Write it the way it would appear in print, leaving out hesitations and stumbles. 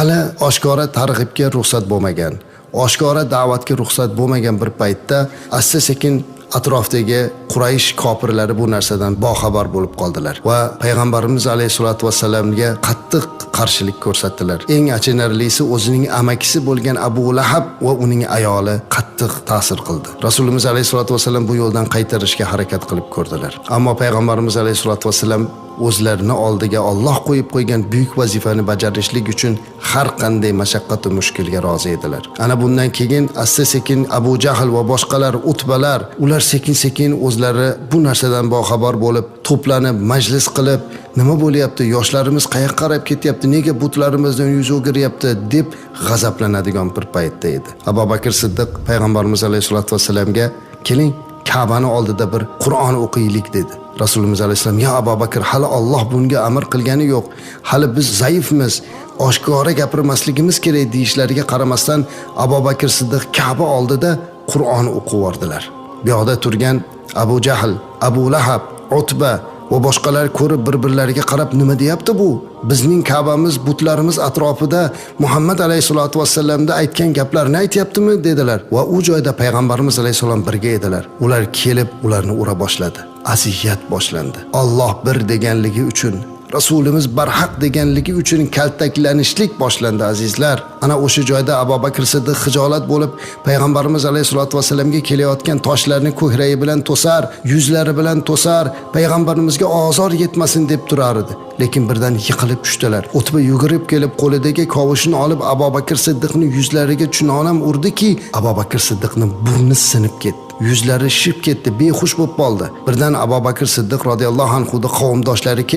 Hali oshkora targ'ibga ruxsat bo'lmagan, oshkora da'vatga ruxsat bo'lmagan bir paytda asta-sekin atrofdagi Quraysh kofirlari bu narsadan boxabar bo'lib qoldilar va payg'ambarimiz alayhisolatu vassalamga qattiq qarshilik ko'rsatdilar. Eng achinarlisi, o'zining amakisi bo'lgan Abu Lahab va uning ayoli qattiq ta'sir qildi. Rasulimiz alayhisolatu vassalam bu yo'ldan qaytarishga harakat qilib ko'rdilar. Ammo payg'ambarimiz alayhisolatu vassalam o'zlarini oldiga Alloh qo'yib qo'ygan buyuk vazifani bajarishlik uchun har qanday mashaqqat va mushkulga rozi edilar. Ana bundan keyin asta-sekin Abu Jahl va boshqalar, Utbalar, ular sekin-sekin o'zlari bu narsadan boxabar bo'lib, to'planib, majlis qilib, nima bo'lyapti, yoshlarimiz qayoqqa qarab ketyapti, nega butlarimizdan yuz o'giryapti deb g'azablanadigan bir paytda edi. Abu Bakr Siddiq payg'ambarimiz alayhisolatu vassalamga: "Keling, Ka'bani oldida bir Qur'on o'qiylik", dedi. Rasulimiz alayhissalom: "Ya Abu Bakr, hali Alloh bunga amr qilgani yo'q. Hali biz zaifmiz, oshkora gapirmasligimiz kerak", deyishlariga qaramasdan Abu Bakr Siddiq Ka'ba oldida Qur'on o'qib yubordilar. Bu yoqda turgan Abu Jahl, Abu Lahab, Utba va boshqalar ko'rib, bir-birlariga qarab, nima deyapti bu? Bizning Ka'bamiz, butlarimiz atrofida Muhammad alayhisolatu vassalamda aytgan gaplarni aytyaptimi, dedilar. Va u joyda payg'ambarimiz alayhissalom birga edilar. Ular kelib ularni ura boshladi. Aziyat boshlandi. Alloh bir deganligi uchun, Rasulimiz barhaq deganligi uchun kaltaklanishlik boshlandi, azizlar. Ana o'sha joyda Abu Bakr Siddiq xijolat bo'lib, payg'ambarimiz alayhisolatu vassalamga kelayotgan toshlarni ko'kragi bilan to'sar, yuzlari bilan to'sar, payg'ambarimizga ozor yetmasin deb turar edi. Lekin birdan yiqilib tushdilar. Utba yugurib kelib, qo'lidagi kovushini olib, Abu Bakr Siddiqni yuzlariga chunonam urdiki, Abu Bakr Siddiqni burni sinib ketdi. Yuzlari shishib ketdi, behush bo'lib qoldi. Birdan Abu Bakr Siddiq roziyallohu anhu qavmdoshlari